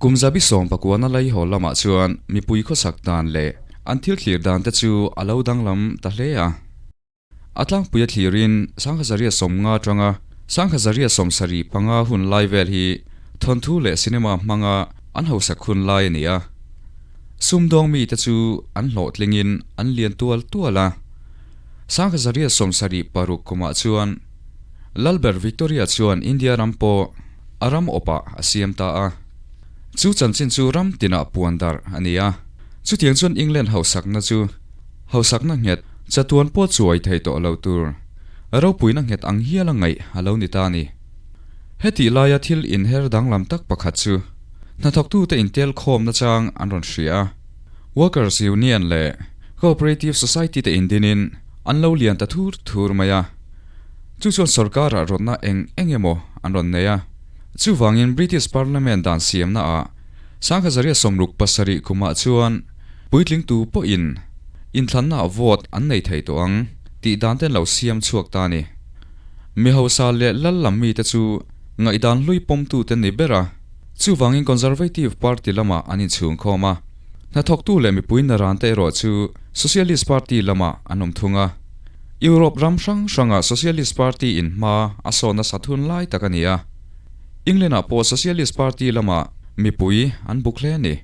Kum zabi 19na laihawl lamah chuan mipui khawsak dan leh an thil thlir dan te chu a lo danglam ta hle a. A tlangpui a thlirin 1950 atanga 1975 hun lai vel hi thawnthu leh cinema hmanga an hausak hun lai a ni a. Sumdawng mite chu an hlawhtlingin an lian tual tual a. 1976 kumah chuan Lalber Victoria chuan India ram pawh a ram awpah a siam ta a. Chu chanchin chu ram tinah puan darh a ni a. Chutiang chuan England hausakna chu hausakna nghet chatuan pawh chuai thei tawh lo tur ropuina nghet ang hial a ngaih a lo ni ta a ni. Hetih laia thil inher danglam tak pakhat chu hnathawktute intel khawmna chang an rawn hria a. Workers Union leh Cooperative Society te indinin an lo lian ta thur thur mai a. Chu chuan sorkarah rawtna eng eng emaw an rawn nei a. Chuvangin British Parliament dan siamnaah 1967 kumah chuan puitling tu pawhin inthlannaah vote an nei thei tawh ang tih dan te an lo siam chhuak ta a ni. Mi hausa leh lal lam mite chu ngaihdan hlui pawmtute ni ber a. Chuvangin Conservative Party lamah an inchhungkhawm a. Hnathawktu leh mipui narante erawh chu Socialist Party lamah an awm thung a. Europe ram hrang hranga Socialist Party in hma a sawn nasa thun lai tak a ni a. England ah pawh Socialist Party lamah mipui an buk hle a ni.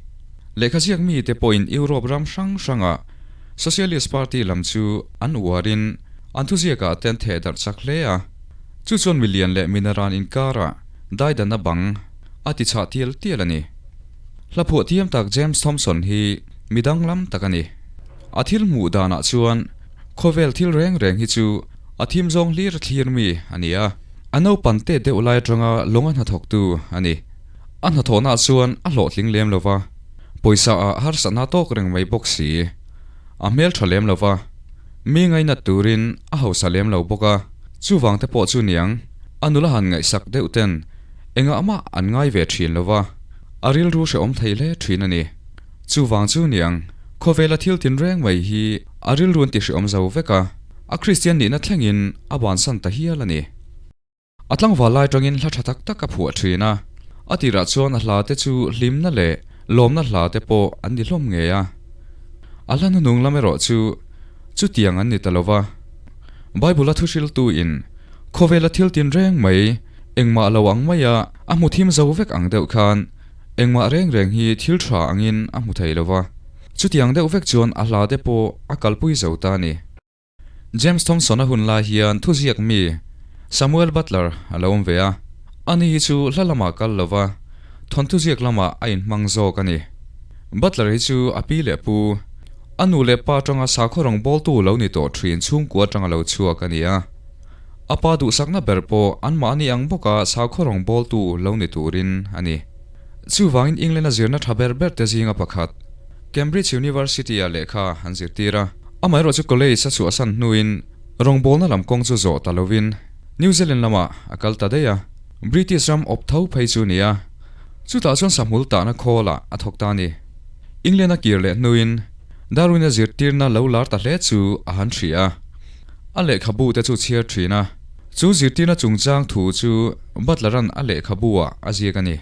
Lehkha ziak mite pawhin Europe ram hrang hranga Socialist Party lam chu an uarin an thuziakah te an theh darh chak hle a. Chu chuan milian leh minaran inkarah daidanna bang a ti chhah tial tial a ni. Hlaphuah thiam tak James Thomson hi mi danglam tak a ni. A thil hmuh danah chuan khawvel thil reng reng hi chu a thim zawng hlir thlir mi a ni a. A naupan tet deuh lai atanga lawng a hnathawktu a ni. A hnathawhnaah chuan a hlawhtling lem lo va, pawisa ah harsatna tawk reng mai bawk si. A hmel tha lem lo va, mi ngainat turin a hausa lem lo bawk a, chuvang te pawh chu niang a nula han ngaihsak deuh ten engah mah an ngai ve thin lo va, a rilru hrehawm thei hle thin a ni. Chuvang chu niang, khawvela thil tinreng mai hi a rilru an tihhrehawm zo vek a, a Kristian nihna thlengin a bansan ta hial a ni. A tlangval lai tangin hla tha tak tak a phuah thin a, a tirah chuan a hla te chu hlimna leh lawmna hla te pawh an ni hlawm ngei a. A hla hnuhnung lam erawh chu chutiang an ni ta lo va. Bible-a thuhriltu in khawvela thil tinreng mai engmah lo ang maia a hmu thim zo vek ang deuh khan Engmah reng reng hi thil tha angin a hmu thei lo va, chutiang deuh vek chuan a hla te pawh a kalpui zo ta a ni. James Thomson-a hun lai hian thuziak mi Samuel Butler a lo awm ve a, ani hi chu hla lamah kal lo va, thawnthu ziak lamah a inhmang zawk a ni. Butler hi chu a pi leh pu, a nu leh pa atanga sakhaw rawngbawltu lo ni tawh thin chhungkua atanga lo chhuak a ni a. A pa duhsakna ber pawh anmahni ang bawka sakhaw rawngbawltu lo ni turin a ni. Chuvangin England-a zirna tha ber ber te zinga pakhat, Cambridge University-ah lehkha an zirtir a. Amaherawhchu college a chhuahsan hnuin rawngbawlna lam kawng chu zawh ta lovin New Zealand lamah a kal ta daih a. British ram awp tho phei chu a ni a, chutah chuan sahmul tahna khawlah a thawk ta a ni. England-a kir leh hnuin Darwin-a zirtirna lo lar ta hle chu a han hria a. A lehkhabu te chu chhiar thin a, chu zirtirna chungchang thu chu Butler-a'n a lehkhabu-ah a ziak a ni.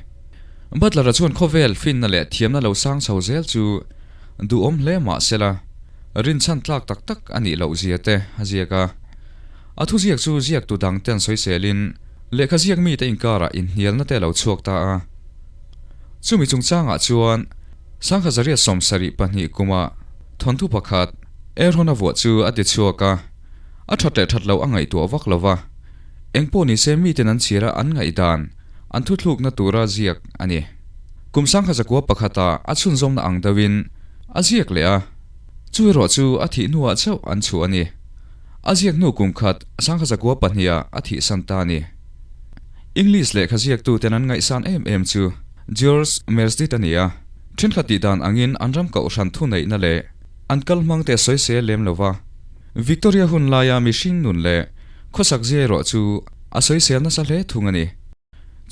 Butler-a chuan khawvel finna leh thiamna lo sang chho zel chu duhawm hle mah sela, rinchhan tlak tak tak a nih loh zia te a ziak a. A thuziak chu ziaktu dang ten sawiselin lehkha ziak mite inkarah inhnialna te a lo chhuak ta a. Chumi chungchangah chuan 1972 kuma thawnthu pakhat, Aaron a vuah chu a ti chhuak a, a that leh that loh a ngaihtuah vak lo va, engpawh ni se miten an chhira an ngaihdan an thuthlukna tura ziak a ni. Kum 1901 ah a chhunzawmna ang deuhin a ziak leh a, chu erawh chu a thih hnuah chauh an chhuah a ni. A ziak hnu kum khat 1902 ah a thihsan ta a ni. English lehkha ziaktuten an ngaihsan em em chu George Meredith a ni a, thenkhat tih dan angin an ram kohhran thuneihna leh An kal hmang te sawi se lem lo va, Victoria hun laia mihring nun leh khawsak zia erawh chu a sawisel nasa hle thung a ni.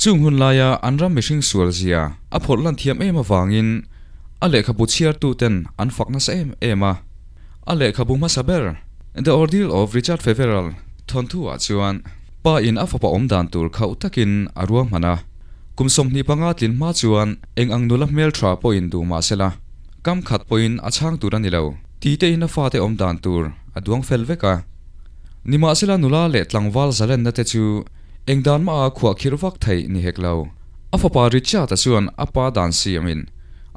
Chung hun laia an ram mihring sual zia a phawrh lan thiam em avangin a lehkhabu chhiartu ten an fak nasa em em a. A lehkhabu hmasa ber, The Ordeal of Richard Feverel thawnthu ah chuan pa in a fapa awm dan tur khauh takin a ruahman a. Kum 25 tlin hma chuan eng ang nula hmeltha pawhin duh mah sela, kam khat pawhin a chhang tur a ni lo. Ti tein a fate awm dan tur a duang fel vek a. Nimahsela nula leh tlangval zalenna te chu eng dan maha khuah khirh vak theih ni hek lo. A fapa Richard-a chuan a pa dan siamin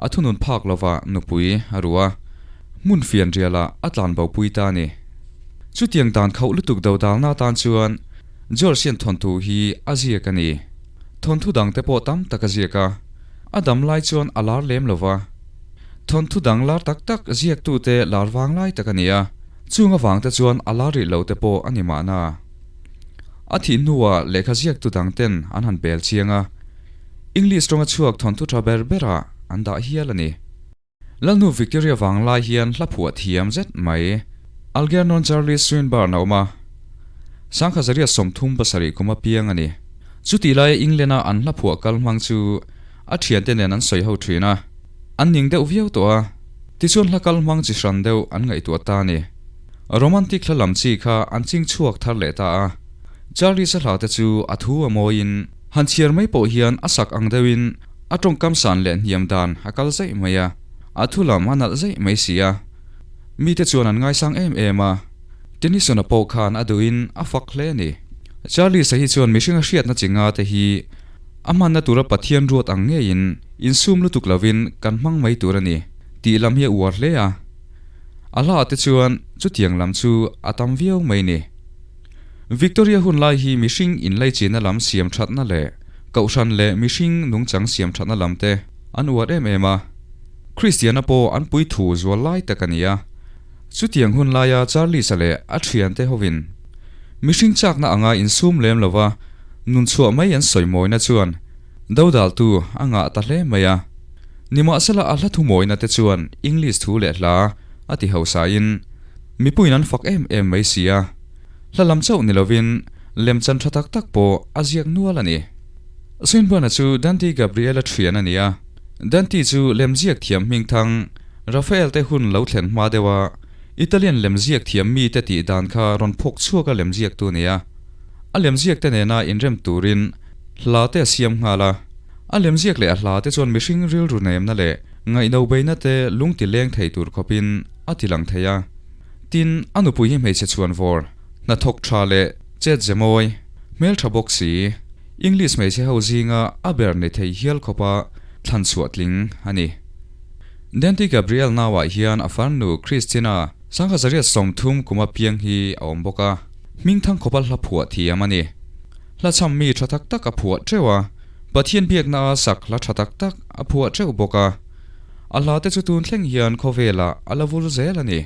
a thunun phak lova nupui a ru a, hmun fian rialah a tlan bopui ta a ni. Chutiang dan khauh lutuk dodalna atan chuan George hian thawnthu hi a ziak a ni. Thawnthu dangte pawh tam tak a ziak a, a dam lai chuan a lar lem lova. Thawnthu dang lar tak tak ziaktute lar vang lai tak a ni a, chung avangte chuan a lar rih lo te pawh a ni mahna. A thih hnuah lehkha ziaktu dangten an han bel chiang a, English tawnga chhuak thawnthu tha ber berah an dah hial a ni. Lalnu Victoria vang lai hian hla phuah thiam zet mai Algernon Charles Swinburne a awm a, Sangkhazaria 37 kum a piang a ni. Chutih laia England-a an hla phuah kal hmang chu a thiante nen an sawi ho thin a, an ning deuh viau tawh a, tichuan hla kal hmang chi hran deuh an ngaihtuah ta a ni. Romantic hla lam chi kha an ching chhuak thar leh ta a, Charlie-a hla te chu a thu a mawiin han chhiar mai pawh hian a sak ang deuhin a tawngkam san leh hniam dan a kal zaih mai a, a thu lam a nalh zaih mai si a, mite chuan an ngaisang em em a, Tennyson-a pawh khan a duhin a fak hle a ni. Charlie-a hi chuan mihring a hriatna chi nga te hi A hmanna tura Pathian ruat ang ngeiin insum lutuk lovin kan hmang mai tur a ni tih lam hi a uar hle a. A hla te chuan chutiang lam chu a tam viau mai ni. Victoria hun lai hi mihring inlaichinna lam siam thatna leh kohhran leh mihring nungchang siam thatna lam te an uar em em a. Kristiana pawh an puithu zual lai tak a ni a. Chutiang hun laia Charles-a leh a thiante hovin mihring chakna anga insum lem lova nun chhuah mai an sawi mawina chuan dodaltu a ngah ta hle mai a. Nimahsela a hla thu mawina te chuan English thu leh hla a ti hausain mipuiin an fak em em mai si a. Hla lam chauh ni lovin lemchan tha tak tak pawh a ziak nual a ni. Swinburne-a chu Dante Gabriel-a thian a ni a. Dante chu lemziak thiam hmingthang Raphael te hun lo thlen hma deuh a, Italian lemziak thiam mite tih dan kha rawn phawk chhuak a lemziaktu a ni a. A lemziak te nena inrem turin hla te a siam nghal a. A lemziak leh a hla te chuan mihring rilru nemna leh ngaihno-beina te lung ti leng thei tur khawpin a ti lang thei a. Tin, a nupui hi hmeichhe chhuanvawr, hnathawk tha leh chet ze mawi, hmeltha bawk si, English hmeichhe ho zinga a ber ni thei hial khawpa thlan chhuah tling a ni. Dante Gabriel nauah hian a farnu Christina 1930 kuma piang hi a awm bawk a, hmingthang khawpa hla phuah thiam a ni. Hla chham mi tha tak tak a phuah teuh a, Pathian biakna a sak hla tha tak tak a phuah teuh bawk a. A hla te chu tun thleng hian khawvelah a la vul zel a ni.